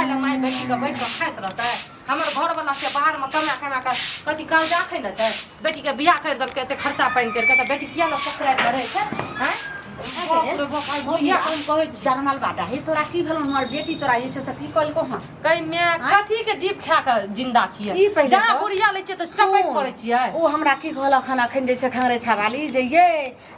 लए माय बेटीके बैठ कऽ खाइत रहतै? हमर घरवला से बाहरमे कमा कमा कऽ कथी कर्जा खै ने छै? बेटीके बियाह करि देलकै एते खर्चा पानि करि कऽ, तऽ बेटी किया ने ससुरारिमे रहै छै? आँय, बाप रे बाप, आइ बुढ़िया हम कहै छी। जनमल बाटा हे, तोरा की भेलौ? हमर बेटी तोरा जे छै से की कहलकौ हँ? कहि माय, कथी के जीभ खा कऽ जिंदा छियै? ई पहिले जहाँ कह। बुढ़िया लै छियै तऽ चपैत सुन, पड़ै छियै। ओ हमरा की कहलक हन अखन जे छै खंगरेठा वाली जे ये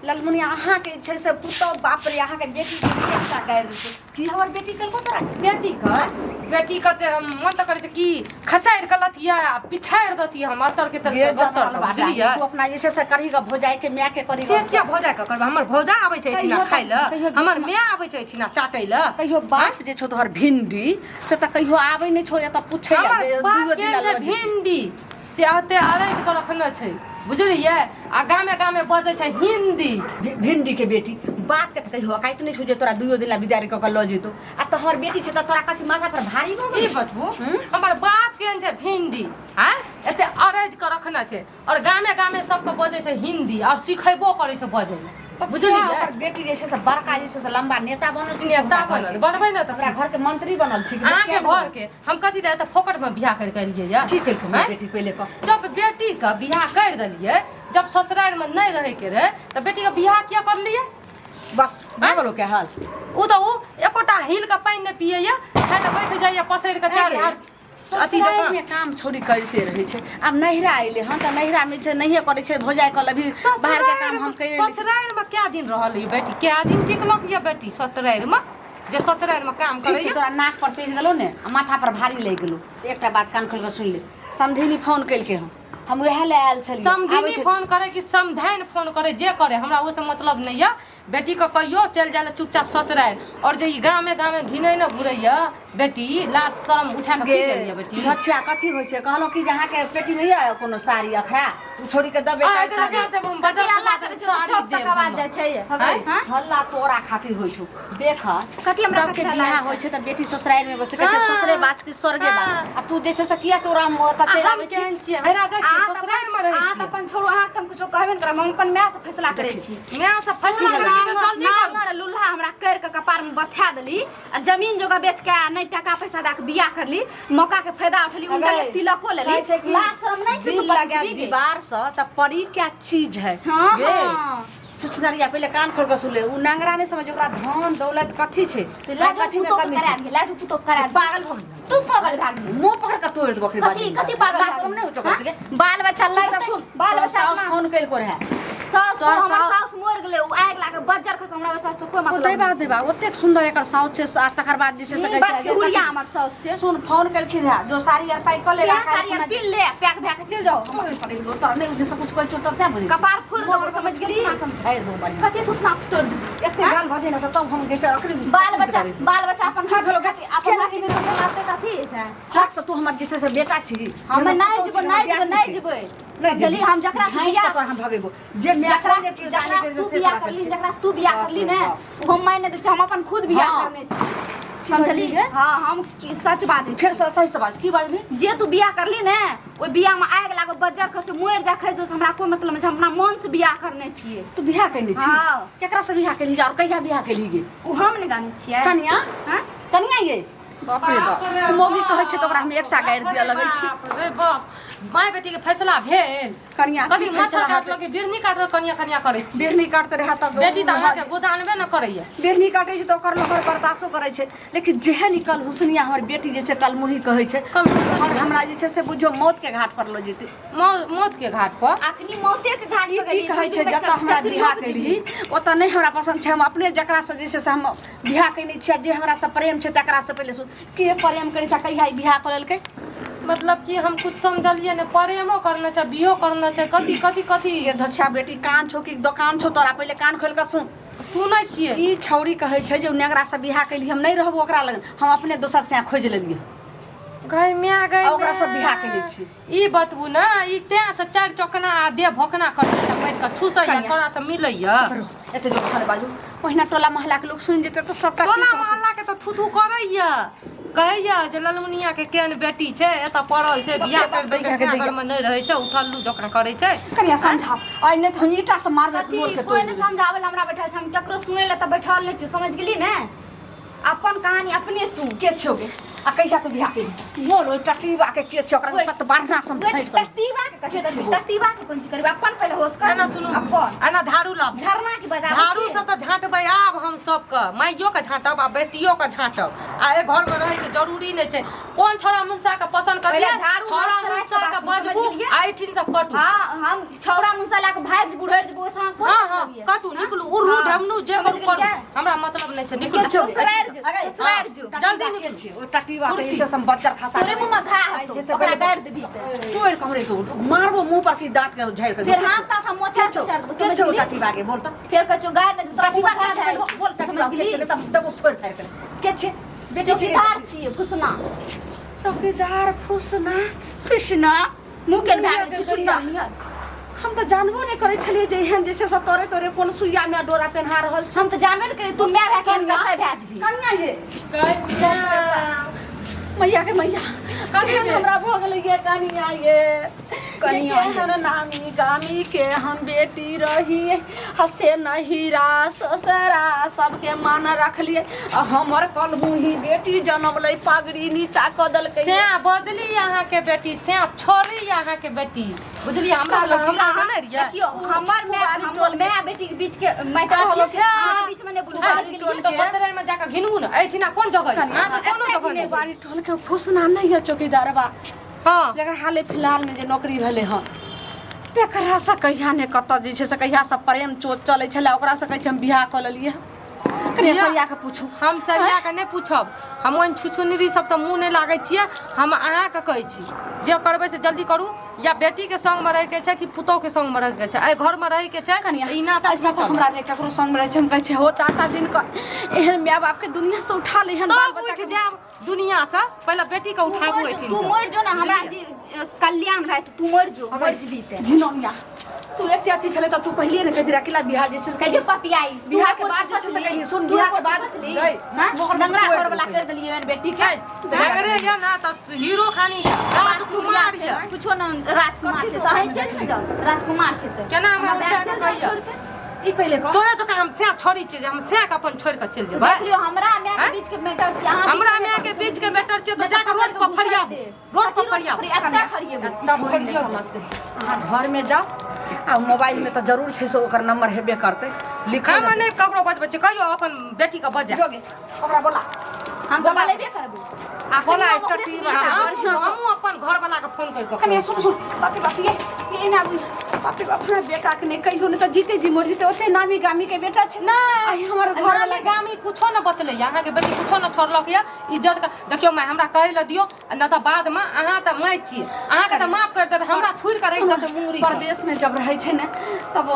ललमुनिया, अहाँके जे छै से पुतहु, बाप रे, अहाँके बेटी के एकटा गारि देतै। की हमर बेटी केलको तोरा? बेटी के जे मन तऽ करै छै कि खचारि कऽ लतियै आ पिछाड़ि दतियै हम अतर के तर ये से गतर जनमल के, बाटा, बुझलियै? तू अपना जे छै से करही ग भौजाई के, माय के करही से ग। किया भौजाई के करबै? हमर भौजा आबै छै एहिठिना कहियो खाय लए? कहियो हमर माय आबै छै एहिठिना चाटै लए? कहियो बाप जे छौ तोहर भिंडी से तऽ कहियो आबै नहि छौ एतऽ पूछै लए हमर जे बाप दुइयो केहन दिना छै लऽ जेतै। भिंडी से एते अरैज कऽ रखने छै, बुझलियै? आ गामे गामे बजै छै हिन्दी। भिंडी के बेटी, बाप के तऽ कहियो औकात नहि छौ जे तोरा दुइयो दिना बिदारी कऽ कऽ लऽ जेतौ, आ तोहर बेटी छै तऽ तोरा कथी माथा पर भारी भऽ ई गेल? बतबू, हमर बाप केहन छै भिंडी, आँय, एते अरैज कऽ रखने छै और गामे गामे सबके बजै छै हिन्दी और सिखेबो करै छै बजै लए, तऽ बुझलियै? किया ओकर बेटी जे छै से बड़का जे छै से लम्बा नेता बनल छै? नेता बनल बनबै ने तऽ हमरा घर के मंत्री बनल छै कि अहाँके मुखिया घर के हम कथी लए तऽ फोकट में बियाह करि के एलियै यऽ? की केलकै हमर आँय? बेटी पहिले कह। जब बेटी के बियाह करि देलियै, जब ससुरारि में नहि रहै के रहै तऽ बेटी के बियाह किया करलियै? बस भऽ गेलो के हाल। ओ तऽ ओ एकोटा हिल के पानि नहि पियैया, खाय लए बैठ जाइया पसरि के चारू धार अथी जकाँ। ससुरारिमे काम छोड़ी करिते रहै छै। आब नैहरा अयलै हन तऽ नैहरामे छै नहिए करै छै। भौजाइ कहल अभी बाहरके काम हम करि लै छी। ससुरारिमे कए दिन रहल ई बेटी? कए दिन टिकलक यऽ बेटी ससुरारिमे जे ससुरारिमे काम ठीक छै। करैया? तोरा नाक पर चढ़ि गेलौ ने आ माथा पर भारी लागि गेलौ तऽ एकटा बात कान खोलि कऽ सुनि ले। समधिनी फोन केलकै हन, हम उएह लए आयल छलियै। आबै समधिनी छै। फोन करे कि समधैन फोन करे, जे करे हमरा ओहिसँ मतलब नहि यऽ। बेटीके कहियो चलि जाय लए चुपचाप ससुरारि, आओर जे ई गामे गामे घिनैने घुरैया बेटी, लाज शरम उठा कऽ की गे जाइया बेटी? बच्चा कथी होइ छै? कहलहुँ कि जे अहाँके पेटीमे यऽ कोनो साड़ी अखरा ओ छोड़ीके देबै? आ, काल्हि एकरा खाली। देब हम कथी बजर हल्ला करै छै? तऽ साड़ी चौक तक देब आवाज हम। जाइ छै। आँय? हाँ? हल्ला तोरा खातिर होइ छौ, देख। कथी हमरा सबके खातिर हल्ला बियाह होइ होइ छै तऽ बेटी ससुरारिमे बसै छै, कहै छै ससुरे बाज कि स्वर्गे बाज। आ तू जे छै से किया तोरा हम ओतऽ आ चलि हम आबै छी? केहन छियै? हेरा जाइ छियै, अहाँ तऽ ससुरारिमे अपन रहै अहाँ तऽ छियै। अपन छोड़ू, अहाँके तऽ हम कुछो कहबे नहि करब। हम अपन माय से फैसला करै छी। माय से फैसला करै छी, जल्दी करू। नांगर लुल्हा हमरा करि के कपार में बथा देली आ जमीन जोगा बेच के आ नहि टाका पैसा दऽ के बियाह करली, मौका के फायदा उठेली, उनका अगर तिलको लेली। कहै छै कि लाज शरम नहि छै? दिल तू लगा बतबी गे। दीवार से तऽ परी क्या चीज है। हाँ, गे, हाँ। छुछनरिया, पहिले कान खोल कऽ सुन ले। ओ नांगरा नहि समझ ओकरा धन दौलत कथी छै। तऽ लाजो कथी मे पुतोह कमी करा छै। दिहे, लाजो पुतोह करा दिहे। पागल भऽ गेल। तू पागल भए गेली। मुंह पकड़ कऽ तोड़ि देबो। कथी कथी पागल भए शरम गेली? नहि होइ छौ हाँ? कथी के? बाल बच्चा लड़तै, सुन, बाल तोहर बच्चा साउस अपना फोन केलको रहए। साउस तोहर हमर साउस साउस मरि गेलै, ओ आगि लागे बज्जर खस, हमरा ओहि साउस से कोई ओ मतलब दैबा दैबा ओतेक सुन्दर एकर साउस छै आ तकर बाद जे छै से कहै बात छै के हुरिया हमर साउस छै। सुन, फोन केलखिन रहए जो साड़ी आर पाइ कऽ ले। तेहन साड़ी आर पीन ले, पैक भए के चलि जाओ। तोरा नहि बुझै से कुछ कहै छौ तब तें बुझै छी। कपार फोड़ि देबौ, समझ गेली? हम झाड़ि देबौ बढ़िआँ। कथी थुथना तोड़ि देबौ? एते गाल भजे ने से तब हम जे छै अखनी बाल बच्चा, बाल बच्चा अपन की भेलो? कथी अपन हाथ में मारते? कथी छै? हक से तू हमर जे छै से बेटा छी। हम नहि जेबै, नहि जेबै, नहि जेबै, समझली? हम जकरा से झाँपि बियाह कऽ तोरा हम भगेबो जे माय जकरा करै जे जकरा किरदानी तू करै से बियाह तोरा करली, करै। जकरा से तू बियाह बाप करली रे ने, बाप। ओ हम मानि नहि दै छी। हम अपन खुद बियाह करने छी, समझली? बजली रे? हाँ, हम की सच बाजै छी। फेर से सही से बाज, की बाजली? जे तू बियाह करली ने, ओहि बियाह में आगि लागो, बज्जर खसे, मरि जा, खसि जो, से हमरा कोई मतलब नहि छै। हम अपना मन से बियाह करने छियै। तू बियाह केने छी? हाँ। केकरा से बियाह केलही और कहिया बियाह केलही गे? ओ हम नहि जानै छियै। कनिया? हाँ? कनिया ये, बाप रे बाप, मौगी कहै छै तऽ ओकरा हम एक सा गारि दिअ लगै छी। बाप रे बाप, माय बेटी के फैसला भेल। कनिया कथी की माथा फैसला काटलक हेतै? कि बिरनी काटलक? कनिया कनिया करै छी। बिरनी काटते रहए तऽ बेटी तऽ अहाँके गोदानबे ने करैया। बिरनी काटै छै तऽ ओकर लहर बर्दाश्तो करै छै, लेकिन जेहन ई कलहुसनिया हमर बेटी जे छै कलमुही कहै छै कलमुही। और हमरा जे छै से बुझियौ मौत के घाट पर लऽ जेतै। मौत के घाट पर? अखनी मौते के घाट ई पर की गेली। कहै छै, जतऽ हमरा बियाह केलही ओतऽ नहि हमरा पसन्द छै। हम अपने जकरासँ जे छै से हम बियाह केने छियै, जे हमरासँ प्रेम छै तकरासँ पहिले सुन। के प्रेम करै छै? कहिया ई बियाह कऽ लेलकै? मतलब कि हम कुछ समझलियै ने, प्रेमो करना छै, बिहो करना छै, कथी कथी कथी? ये धच्छा बेटी, कान छौ कि दोकान छौ तोरा? पहिले कान खोलि कऽ सुन। सुनै छियै। ई छौड़ी कहै छै जे ओ नेंगरासँ बियाह केलियै, हम नहि रहबो ओकरा लग, हम अपने दोसर से खोजि लेलियै। गै माय गै आ ओकरा माय। से बियाह केने छी। ई बतबू ने, ई तें से चारि चौकना आ देह भोकना करै छै तऽ बैठ कऽ ठूसैया, कनिया। छोड़ा से मिलैया। एते जोर से बाजू, ओहिना टोला मोहल्ला के लोग सुनि जेतै तऽ सबटा की टोला कहतै? मोहल्ला के तऽ थू थू करैया, कहैया जे ललमुनिया के केहन बेटी छै, एतऽ पड़ल छै, बियाह बाप करि रे, देलकै, दैया के सएह घरमे नहि रहै छै, उठल्लू जकाँ करै छै। कनिया समझाओ और नहि तऽ हम ईंटा से मारबै। कथी मोड़ के कोई तोड़ि नहि देबै। समझाबै लए हमरा बैठल छै। हम केकरो सुनै लए तऽ बैठल नहि छी, समझ गेली ने? अपन कहानी अपने सुन। के छौ गे? आ कहिया तू बियाह केली बोल ओइ टटीबा के के छै ओकरा सत बारना सम ओइ फाटि कर टटीबा के कथी करबी? टटीबा के कोन चीज करबी? अपन पहिले होश कर। एना सुनू अपन। एना झाड़ू लाब झरना के बजाबै झाड़ू छियै। से तऽ झाँटबै आब हम सबके माइयो के झाँटब आ बेटियो के झाँटब आ एहि घरमे रहैके जरूरी नहि छै कोन छोड़ा मुनसा के पसंद पहिले करलियै झाड़ू छोड़ा हाथ से मुनसा के राखि के बजबू समझ गेलियै? आ एहिठिन से कटू हाँ, हम छौड़ा मुनसा लए के भागि जेबू, उड़ि जेबू, ओहिसँ अहाँ कोन हाँ हाँ मतलब यऽ? कटू निकलू उड़ू हाँ, ढमनू जे समझ करू करू गेलियै? हमरा मतलब नहि छै निकलू ससुरारि जो, हाँ, ससुरारि जो। जल्दी निकलू ओ टटीबा के जे छै से हम बच्चर खसा तोरे मुँहमे घा हेतौ, जे छै ओकरा पहिले गारि देबही तऽ। तोड़ि कऽ हमरे से मारबो मुँह पर की दाँत के झाड़ि के फेर हाथ ताथ हम मोचड़ तोचड़ देबौ, के समझ छौ गेली? टटीबा के बोल तऽ फेर कहै छौ गारि नहि देबौ, तोरा टटीबा मुँहमे के घा छै बोल टटीबा समझ के गेली? छै तब देबो फोड़ि फाड़ि के के छै बेटी छै चौकीदार छियै फुसना चौकीदार फुसना फुसना मुँह के भए गेल दुनिया छुछुन्ना नियर हम तऽ जानबो नहि करै छलियै जे एहन जे छै से तोरे तोरे कोन सुइयामे डोरा पेन्हा रहल छै हम तऽ जानबे ने करियै तू माय भए के एहन कसाइ भए जेबही कनिया ये मैया के मैया कथी केहन भेल? हमरा भऽ गेलै ये कनिया ये कनिया ये। केहन नामी गामी के हम बेटी रही हसे नहिरा ससुरा सबके मान रखलियै आ हमर कलमुही बेटी जनमलै पगड़ी नीचा कऽ देलकै से बदली अहाँके बेटी से छोड़ी अहाँके बेटी बुझलियै हमरा लग हमरा लग नहि रहियै देखियौ हमर माय हमर माय बेटी के बीच के मैटर छै अच्छा। अहाँ बीच में नहि बोलू समझ गेलियै तऽ ससुराल में जाके घिनबू ने एहिठिना कोन जगह है अहाँके कोनो जगह नहि बाड़ी टोल के फुसना नहि है चौकीदारबा हँ जकरा हाले फिलहालमे जे नौकरी भेलै हँ तकरासँ कहिया ने कतऽ जे छै से कहियासँ प्रेम चोट चलै छलै ओकरासँ कहै छै हम बियाह कऽ लेलियै कनि सरिया के पूछू हम सरिया के नहि पूछब हम ओहन छुछुनरी सबसँ मुँह नहि लागै छियै हम अहाँके कहै छी जे करबै से जल्दी करू या बेटीके संगमे रहैके छै कि पुतोहके संगमे रहैके छै एहि घरमे रहैके छै कनिया ई ना तऽ ऐसा तऽ हमरा नहि ककरो संगमे रहै छै हम कहै छै हो ताता दिन कऽ एहन माय बापके दुनिया से उठा ले एहन बाल तब बच्चा उठि जायब दुनियासँ पहिले बेटीके तू उठाबू मरि जो- एहिठिन तू से। मरि जो ने हमरा जे कल्याण भाई तू मरि जो मरि जेबही ते घिनौनिया तू एते अथी छलै तऽ तू पहिले ने कहैत रखिला बियाह जे छै से कहियो पपियाई बियाह के बाद जे छै से कहियै सुन बियाह के बाद सोचली हां नंगरा घर वाला कर देलियै एहन बेटी के नगरे ये ना तऽ हीरो खानी ये राजकुमार ये कुछो न राजकुमार छै तऽ अहीं चलि ने जाउ राजकुमार छै तऽ केना हमरा हमरा उठा चलि कऽ जाउ कहियौ? छोड़ि के ई पहिले कह तोरे जकाँ हम सएह छोड़ी छियै जे हम सएह के अपन छोड़ि कऽ चलि जेबै देख लियौ हमरा माय के आँय? बीच के मैटर छै अहाँ हमरा माय के बीच के मैटर छै तऽ जाके रोड पर फरियाबू रोड पर फरियाबू एतऽ फरियेबू तब फरियाबू समझते अहाँ घरमे जाउ आ मोबाइलमे तऽ जरूर छै से ओकर नंबर हेबे करतै लिखल हम नहि ककरो बजबै छियै कहियो अपन बेटी के बजा जोगे ओकरा बोला हम तऽ बोलेबे करबै आ बोला, कहियो हम ओकरे एकटा से टीम बियाह अहाँ करब। हमहूँ अपन घरवला के फोन करि कऽ कनिया सुन सुन बाप रे बाप ये ये एना आबू बाप रे बाप हमरा बेटा के नहि कहियो नहि तऽ जीते जी मर जीते ओते नामी गामी के बेटा छै नहि आइ हमर घर वाला नामी गामी कुछो न बचलै यऽ अहाँके बेटी कुछो न छोड़लक यऽ इज्जत के देखियौ माय हमरा कहै लए दियौ आ नहि तऽ बादमे अहाँ तऽ माय छियै अहाँके तऽ माफ करि देत हमरा छोड़ि कऽ रहि जेतै मुंगरी परदेश में जब रहै छै ने तब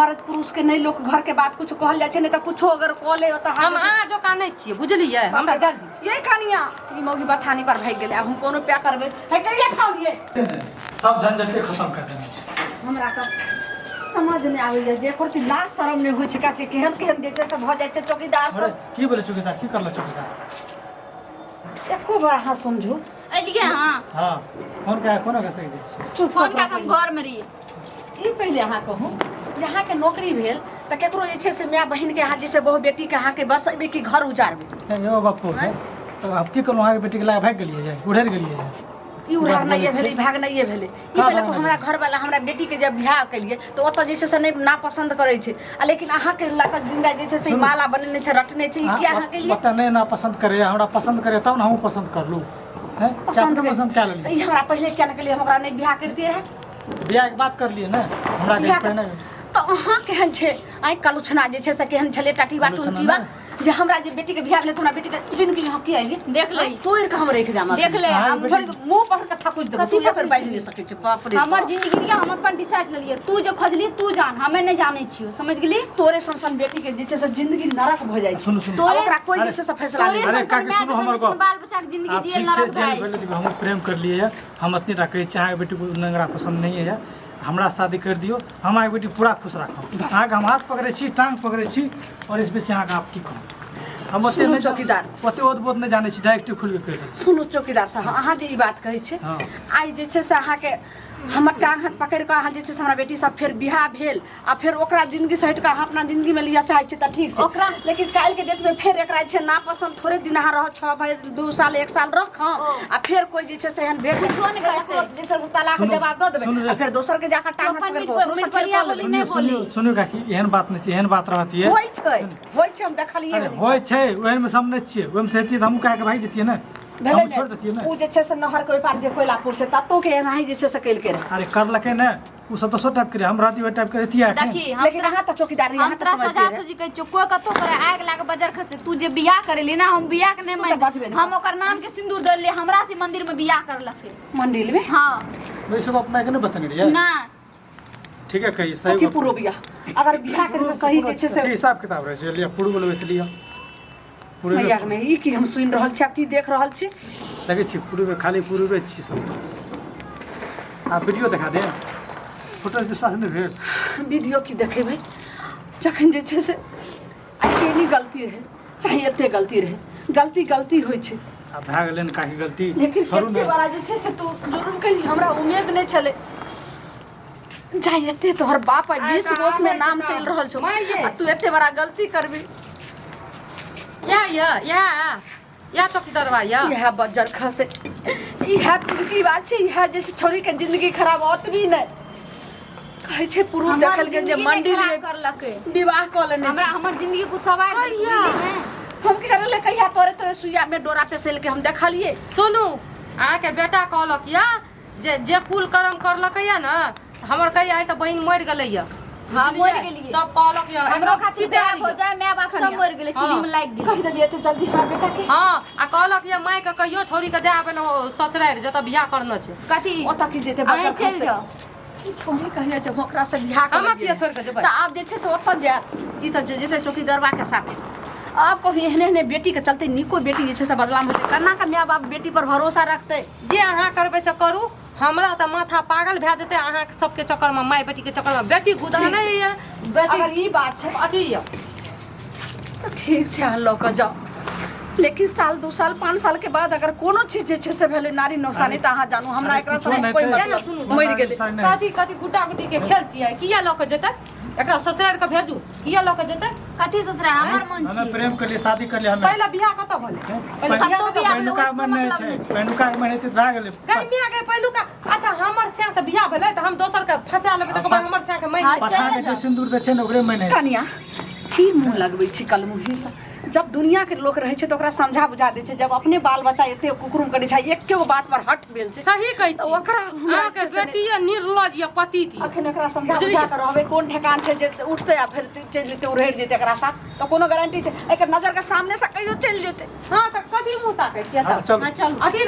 मर्द पुरुष के नहि लोक घर के बात कुछ कहल जाइ छै नहि तऽ कुछो अगर कऽ ले तऽ हम अहाँ जकाँ नहि छियै बुझलियै हमरा जल्दी ये कनिया ई मौगी बथानी पर भागि गेलै आब हम कोनो प्या करबै हे कहिया खाउ ये सब झंझटे खत्म कर देने छै हमरा तऽ समझ नहि आबैए जे एकर लाज शरम नहि होइ छै काचे केहन केहन जे छै से भऽ जाइ छै चौकीदार अरे सब की बोले चौकीदार की करलो चौकीदार एको बार अहाँ समझू एलियै अहाँ हाँ फोन कए कोनो कऽ सकै छी चुप फोन कए कऽ हम घरमे रहियै ई पहिले अहाँ कहू जे अहाँके नौकरी भेल तऽ केकरो जे छै से माय बहिनके अहाँ जे छै बहु बेटीके अहाँके बसेबै कि घर उजाड़बै नहि एगो गप कहू तऽ आब की कहलहुँ अहाँके बेटीके लए भागि गेलियै उड़ैर गेलियै ई उड़ार भेलै ई भागनाइए भेलै ई पहिले तऽ हमरा घरवाला हमरा बेटीके जब बियाह केलियै तऽ ओतऽ जे छै से नहि नापसन्द करै छै आ लेकिन अहाँके लऽ कऽ जिंदा जे छै से ई माला बनेने छै रटने छै ई किया अहाँ केलियै ओतऽ नहि नापसन्द करैए हमरा पसन्द करैए तब ने हमहूँ पसन्द करलहुँ हैं पसन्द अपने पसन्द कए तऽ लेलियै ई हमरा पहिले किया नहि केलियै हम ओकरा नहि बियाह करितियै रहए बियाहके बात करलियै ने हमरा बियाह पहिने तऽ अहाँ केहन छै आइ कलुछना जे छै से केहन छलै टाटीबा कलुछना टुनकीबा नहि। जे हमरा जे बेटी के बियाह भेलै तऽ हमरा बेटी के जिंदगी में हम की आइए देख ले तोड़ि कऽ हम रखि जाम देख ले अहाँ हम छोड़ि कऽ मुँह पर के थकुच देबो तू कथी एकर बाजि नहि सकै छै बाप रे हमर बाप। जिंदगी के हम अपन डिसाइड लेलियै तू जे खोजली तू जान हमे नहि जानै छियौ समझ गेली तोरे सन सन बेटी के जे छै से जिंदगी नरक भऽ जाइ छै सुनू सुनू आब ओकरा कोइ जे छै से फैसला तोरे नहि अरे सन सन काकी, माय सुनू हमर के गप। बाल बच्चा के जिंदगी आब जियल ठीक छै नरक जे भए भेलै जाइ छै देखियौ हम प्रेम करलियै हम अतनी टा कहै छी अहाँके बेटीको नंगरा पसन्द नहि यऽ हमरा शादी कर दियौ हम अहाँके बेटी पूरा खुश राखब अहाँके हम हाथ पकड़ै छी टांग पकड़ै छी आओर इस बेसी अहाँके आप की कहब हम ओते सुनू नहि चौकीदार। ओते ओत बोत नहि जानै छी डायरेक्ट खुलि के कहि दै छी। सुनू चौकीदार साहब अहाँ जे ई बात कहै छियै हँ। आइ जे छै से अहाँके हमर टांग हाथ पकड़ि कऽ अहाँ जे छै से हमरा बेटी सब फेर बियाह भेल आ फेर ओकरा जिंदगी से हटि कऽ अहाँ अपना जिंदगी में लिअ चाहै छियै तऽ ठीक छै ओकरा- लेकिन काल्हि के डेट में फेर एकरा जे छै नापसंद थोड़े दिन अहाँ रहत छओ भरि 2 साल 1 साल रखम आ फेर कोइ जे छै से एहन भेट कुछो नहि करतै। जे छै से तलाक सुनू, जवाब दऽ देबै सुनू रे। आ फेर दोसर के जाकऽ टांग हाथ अपन पकड़ि कऽ ओकरो से फेर मिटपरिया कऽ लेबै। बोली नहि सुनियौ सुनियौ बोली। सुनियौ काकी एहन बात नहि छै एहन बात रहतियै होइ छै होइ छै हम देखलियै अरे हन ई होइ छै ओहन मे हम नहि छियै ओहिमे से हेतियै तऽ हमहूँ कए के भागि जैतियै ने सब। भेलै हमहूँ छोड़ि दैतियै ने ने ओ जे छै से नहर के ओहि पार जे कोयलापुर छै ततौ के एनाही जे छै से केलकै रहए अरे करलकै ने ओ सब दोसर टाइप के रहै हम रहती ओहि टाइप के रहतियै एखन देखी हम लेकिन अहाँ तऽ चौकीदार रही हम अहाँ तऽ तोरा समझिते सजा रहे। सुजी कहै छियौ कोइ कतौ करे आगि लागे बजर खसे तू जे बियाह करेली ना हम बियाह के नहि तू तऽ बचबे मानि नहि हम ओकर नाम के सिंदूर देलियै हमरा से मंदिर में बियाह करलकै मंदिर में हाँ वैसे सब अपना के नहि बतेने रहियै ना ठीक है कहिए सही कथी गप। पूर्व बियाह अगर बियाह करी तऽ सही जे छै से अथी हिसाब किताब रहै छै लिअ पूर्व लेबै तऽ लिअ पूर्वे मैया में ई की हम सुनि रहल छी आ की देख रहल छी लगै छी पूर्वे खाली पूर्वे छी सब आ वीडियो देखा दे फोटो विश्वास नहि भेल वीडियो की देखेबै जखन जे छै से आइ केनी गलती रहै चाहे एते गलती रहै गलती गलती होइ छै आ भए गेलै ने काकी गलती लेकिन छोड़ू एते ने बड़ा जे छै से तू जरूर कही हमरा उम्मीद नहि छलै जाय एते तोहर बाप आइ आइ 20 तऽ वर्ष में आबै नाम छै तऽ चलि रहल छौ माय आ तू एते बड़ा गलती करबी या या या या चौकीदारवा या इएह बज्जर खसे इएह की बात छै इएह जे छै छौड़ी के जिंदगी खराब ओतबी नहि कहै छै पुरुष हमर देखल गेल जे जिंदगी नहि मंडिल खराब में करलकै विवाह कऽ लेने हमरा छै हमर जिंदगी को सवार कहिया? हम की करले कहिया तोरे तोरे सुइया में डोरा पेसल के हम देखलिए सुनू अहाँके बेटा कहलक या जे जे कुल कर्म करलकै या ने हमर कहिया एहिसँ बहिन मरि गेलै या हाँ, मरि गेलियै। सब कहलक या हमरो खातिर दया हो जाए माय बाप सब मरि गेलै चूल्ही में लागि गेलै कहि देलिए एते जल्दी हमरा बेटा के हाँ आ कहलक या माय के कहियो छोड़ी के दे आबै ने ससुरारि जतऽ बियाह करना छै कथी ओतऽ की जेतै अहीं बच्चा चलि जाउ ई छौड़ी कहिया जब ओकरा से बियाह कर हम किया छोड़ि कऽ जेबै? तऽ आब जे छै से ओतऽ जायत ई तऽ जेतै चौकीदारबा के साथे आब कहू एहने एहने बेटी के चलते नीको बेटी जे छै से बदनाम हेतै केना के माय बाप बेटी पर भरोसा रखतै जे अहाँ करबै से करू हमरा तऽ माथा पागल भए जेतै अहाँ सबके चक्करमे माय बेटीके चक्करमे बेटी गुदा नहि यऽ बेटी अगर ई बात छै अथी यऽ तऽ ठीक छै अहाँ लऽ कऽ जाउ लेकिन साल 2 साल 5 साल के बाद अगर कोनो चीज जे छै से भेलै नारी नौसानी तऽ अहाँ जानू हमरा अरे एकरा कुछो से नहि कोई छै। मतलब सुनू तऽ मरि गेलै नौसानी नहि। कथी कथी गुड्डा गुड्डी के खेल छियै किया लऽ कऽ जेतै एकरा ससुरारि के भेजू किया लऽ के जेतै कथी ससुराल हमर मन हमे छी प्रेम कर लिए शादी कर लिए हमे पहला बियाह कतऽ भेलै पहिले बियाह कतौ कतऽ बियाह भेलै, पहिलुका ओहिसँ मन नहि मतलब छै नहि छै। पहिलुका के मन हेतै तऽ भए गेलै गई मियाँ गई पहिलुका अच्छा हमर स्या से बियाह भेलै तऽ हम दोसर के फंसा लेबै तऽ कहबै हमर स्या के मानि हाँ, लेबै। पाछा के जे सिन्दूर दै छै ने ओकरे मन है कनिया की मुँह लगबै छी कलमुहीसँ जब दुनिया के लोक रहै छै तऽ ओकरा समझा बुझा दै छै जब अपने बाल बच्चा एते कुकुरुम करै छै एके गो बात पर हट भेल छै सही कहै तऽ छी ओकरा हमरा अहाँके जे छै से बेटी ये निर्लज ये पतित ये अखन एकरा समझा बुझलियै? बुझा कऽ रहबै कोन ठेकान छै जे उठतै आ फेर चलि जेतै उड़हरि जेतै एकरा साथ तऽ कोनो गारंटी छै एकर नजर के सामने से कहियो चलि जेतै हाँ तऽ कथी मुँह ताकै छियै हाँ, तऽ चलू। हाँ, चलू। अथी